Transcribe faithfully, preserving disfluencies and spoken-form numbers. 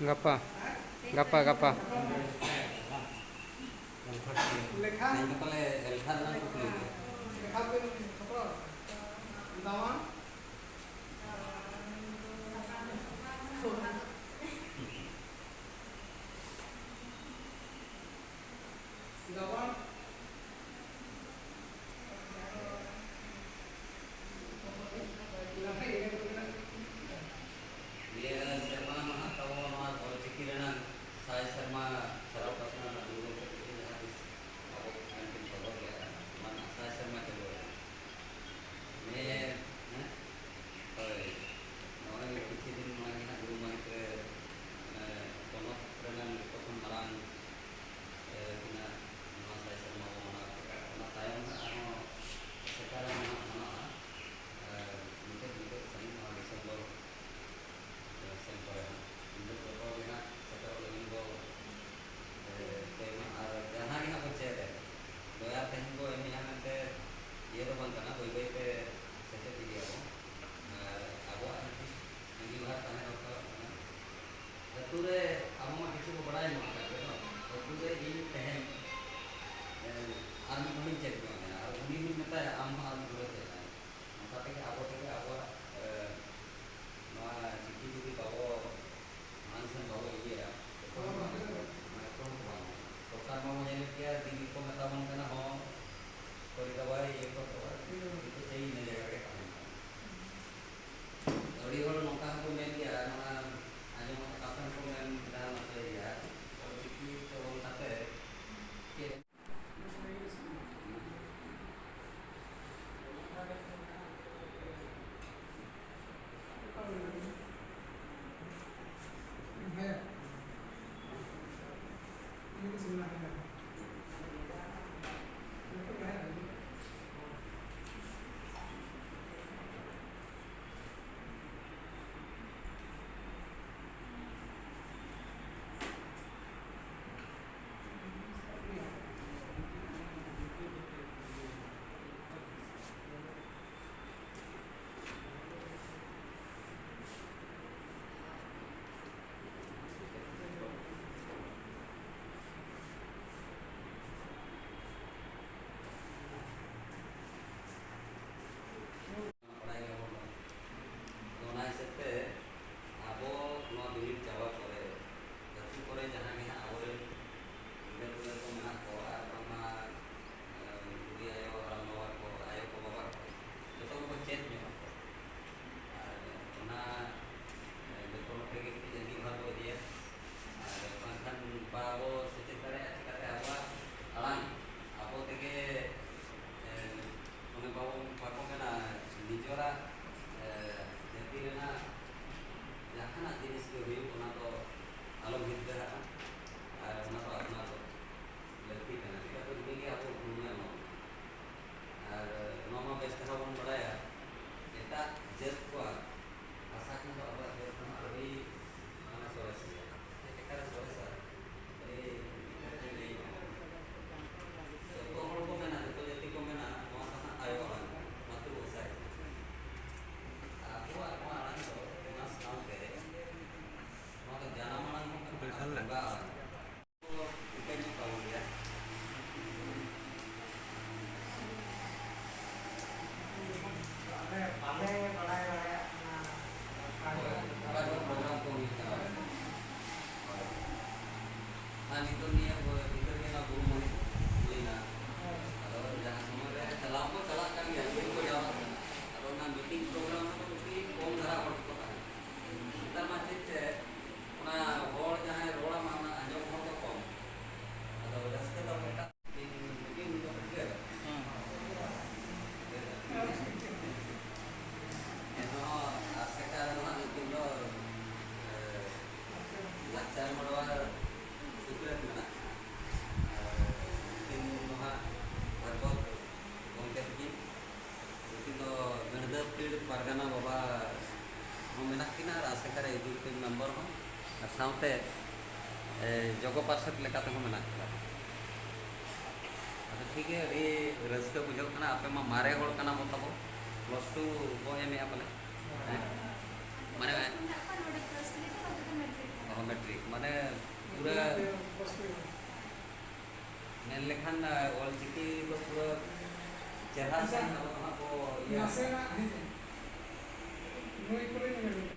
ᱜᱟᱯᱟ, ᱜᱟᱯᱟ, ᱜᱟᱯᱟ᱾ ᱞᱮᱠᱷᱟ᱾ ᱛᱮᱦᱮᱧ ᱫᱚ ᱯᱟᱞᱮ ᱮᱞᱠᱷᱟ ᱨᱮᱱᱟᱜ ᱠᱩᱠᱞᱤ ᱜᱮ᱾ ᱞᱮᱠᱷᱟ ᱵᱤᱱ ᱥᱟᱯᱲᱟᱣ ᱟᱠᱟᱫᱟ᱾ ᱫᱟᱣᱟᱱ᱾ ᱫᱟᱣᱟᱱ᱾ ᱱᱤᱭᱟᱹ ᱥᱮᱨᱢᱟ ᱢᱟ ᱦᱟᱸᱜ ᱛᱟᱵᱚ ᱱᱚᱣᱟ ᱚᱞᱪᱤᱠᱤ ᱨᱮᱱᱟᱜ ᱥᱟᱭ ᱥᱮᱨᱢᱟ ᱪᱷᱟᱨᱟᱣ ᱯᱟᱥᱱᱟᱣ ᱨᱮᱱᱟᱜ ᱜᱩᱨᱩ ᱜᱚᱢᱠᱮ ᱛᱟᱹᱠᱤᱱ ᱡᱟᱦᱟᱸ ᱛᱤᱥ ᱟᱵᱚ ᱴᱷᱮᱱ ᱠᱤᱱ ᱥᱚᱫᱚᱨ ᱞᱮᱫᱼᱟ, ᱚᱱᱟ ᱨᱮᱱᱟᱜ ᱥᱟᱭ ᱥᱮᱨᱢᱟ ᱪᱟᱹᱞᱩ ᱨᱮᱱᱟᱜ᱾ ᱱᱤᱭᱟᱹ, ᱦᱮᱸ? ᱦᱳᱭ, ᱱᱚᱜᱼᱚᱭ ᱠᱤᱪᱷᱩ ᱫᱤᱱ ᱢᱟᱲᱟᱝ ᱜᱮ ᱦᱟᱸᱜ ᱜᱩᱨᱩ ᱢᱟᱹᱦᱤᱛ ᱨᱮ, ᱢᱟᱱᱮ, ᱯᱚᱱᱚᱛ ᱨᱮᱱᱟᱜ ᱡᱚᱛᱚ ᱠᱷᱚᱱ ᱢᱟᱨᱟᱝ, ᱮ, ᱛᱤᱱᱟᱹᱜ ᱱᱚᱣᱟ ᱥᱟᱭ ᱥᱮᱨᱢᱟ ᱵᱚᱱ ᱢᱟᱱᱟᱣ ᱠᱮᱫᱟ᱾ ᱚᱱᱟ ᱛᱟᱭᱚᱢ ᱦᱟᱸᱜ ᱟᱨᱦᱚᱸ ᱥᱮᱴᱮᱨ ᱢᱟᱱᱟᱣ ᱜᱟᱱᱚᱜᱼᱟ᱾ ᱟᱨ ᱢᱩᱪᱟᱹᱫ, ᱢᱩᱪᱟᱹᱫ ᱥᱮᱫ ᱱᱚᱣᱟ ᱰᱤᱥᱮᱢᱵᱚᱨ, ᱮ, ᱥᱮᱱ ᱠᱚᱨᱮ ᱦᱟᱸᱜ᱾ ᱩᱱ ᱦᱤᱞᱳᱜ ᱡᱚᱛᱚ ᱜᱮ ᱦᱟᱸᱜ ᱥᱮᱴᱮᱨᱚᱜ ᱞᱟᱹᱜᱤᱫ ᱵᱚ, ᱮ, ᱨᱤᱠᱟᱹᱭ ᱢᱟ᱾ ᱟᱨ ᱡᱟᱦᱟᱸ ᱜᱮ ᱦᱟᱸᱜ ᱵᱚ ᱪᱮᱫ ᱮᱫ, ᱞᱚᱭᱟᱨ ᱛᱮᱦᱮᱧ ᱵᱚ ᱮᱢᱮᱜᱼᱟ ᱢᱮᱱᱛᱮ ᱤᱭᱟᱹ ᱫᱚ ᱵᱟᱝ ᱠᱟᱱᱟ, ᱵᱟᱹᱭ ᱵᱟᱹᱭ ᱛᱮ ᱥᱮᱪᱮᱫ ᱤᱫᱤᱭᱟᱵᱚ᱾ ᱟᱨ ᱟᱵᱚᱣᱟᱜ ᱢᱤᱫᱴᱤᱡ ᱟᱸᱜᱤᱵᱷᱟᱨ ᱛᱟᱦᱮᱸ ᱫᱚᱨᱠᱟᱨᱚᱜ ᱠᱟᱱᱟ᱾ ᱟᱹᱛᱩ ᱨᱮ ᱟᱵᱚ ᱢᱟ ᱠᱤᱪᱷᱩ ᱵᱚ ᱵᱟᱲᱟᱭ ᱧᱚᱜ ᱟᱠᱟᱫ ᱜᱮ ᱫᱚ, ᱟᱹᱛᱩ ᱨᱮ ᱤᱧ ᱛᱮᱦᱮᱧ, ᱮ, ᱟᱨ ᱢᱤᱫ ᱦᱚᱲᱤᱧ ᱪᱮᱫ ᱧᱚᱜ ᱟᱭᱟ, ᱟᱨ ᱩᱱᱤ ᱦᱚᱸᱧ ᱢᱮᱛᱟᱭᱟ, ᱟᱢ ᱦᱚᱸ ᱟᱨ ᱢᱤᱫ ᱦᱚᱲᱮ ᱪᱮᱫ ᱟᱭ᱾ ᱱᱚᱝᱠᱟ ᱛᱮᱜᱮ ᱟᱵᱚ ᱛᱮᱜᱮ ᱟᱵᱚᱣᱟᱜ, ᱮ, ᱱᱚᱣᱟ ᱪᱤᱠᱤ ᱡᱩᱫᱤ ᱵᱟᱵᱚ ᱢᱟᱲᱟᱝ ᱥᱮᱱ ᱵᱟᱵᱚ ᱤᱫᱤᱭᱟ, ᱮᱛᱚᱦᱚᱵ ᱢᱟ ᱮᱛᱚᱦᱚᱵ ᱫᱚ ᱵᱟᱝ ᱦᱩᱭᱩᱜᱼᱟ᱾ ᱥᱚᱨᱠᱟᱨ ᱢᱟᱵᱚ ᱧᱮᱞᱮᱫ ᱜᱮᱭᱟ, ᱫᱤᱱ ᱜᱮᱠᱚ ᱢᱮᱛᱟ ᱵᱚᱱ ᱠᱟᱱᱟ, ᱦᱚᱸ, ᱠᱚᱨᱤ ᱫᱟᱵᱟᱭ, ᱤᱭᱟᱹ ᱠᱚ ᱫᱟᱵᱟᱭ, ᱠᱤᱱᱛᱩ ᱥᱮᱭ ᱤᱱᱟᱹ ᱡᱟᱭᱜᱟ ᱨᱮᱜᱮ ᱛᱟᱦᱮᱱ ᱠᱟᱱᱟ᱾ ᱟᱹᱰᱤ ᱦᱚᱲ ᱱᱚᱝᱠᱟ ᱦᱚᱸᱠᱚ ᱢᱮᱱ ᱜᱮᱭᱟ, ᱱᱚᱣᱟ ᱟᱸᱡᱚᱢ ᱟᱠᱟᱫ ᱠᱷᱟᱱ ᱠᱚ ᱢᱮᱱ ᱫᱟ ᱱᱚᱛᱮ ᱜᱮᱭᱟ, ᱚᱞᱪᱤᱠᱤ ᱛᱮ ᱚᱞ ᱠᱟᱛᱮ ᱪᱮᱫ ᱦᱮᱸ᱾ ᱥᱟᱶᱛᱮ ᱡᱚᱜᱚ ᱯᱟᱨᱥᱮᱛ ᱞᱮᱠᱟ ᱛᱮᱦᱚᱸ ᱢᱮᱱᱟᱜ ᱠᱚᱣᱟ᱾ ᱟᱫᱚ ᱴᱷᱤᱠ ᱜᱮᱭᱟ, ᱟᱹᱰᱤ ᱨᱟᱹᱥᱠᱟᱹ ᱵᱩᱡᱷᱟᱹᱜ ᱠᱟᱱᱟ᱾ ᱟᱯᱮ ᱢᱟ ᱢᱟᱨᱮ ᱦᱚᱲ ᱠᱟᱱᱟ ᱵᱚ ᱛᱟᱵᱚ, ᱯᱞᱟᱥ ᱴᱩ ᱵᱚ ᱮᱢᱮᱜᱼᱟ ᱯᱟᱞᱮ᱾ ᱦᱮᱸ? ᱢᱟᱱᱮ ᱚ, ᱢᱮᱴᱨᱤᱠ ᱢᱟᱱᱮ ᱯᱩᱨᱟᱹ ᱢᱮᱱ ᱞᱮᱠᱷᱟᱱ ᱚᱞᱪᱤᱠᱤ ᱫᱚ ᱯᱩᱨᱟᱹ ᱪᱮᱦᱨᱟ ᱥᱟᱺᱦᱤᱡ ᱟᱵᱚ ᱫᱚ ᱦᱟᱸᱜ ᱵᱚ ᱤᱭᱟᱹ ᱱᱟᱥᱮᱱᱟᱜ ᱦᱮᱸ, ᱱᱩᱭ ᱠᱚᱨᱮ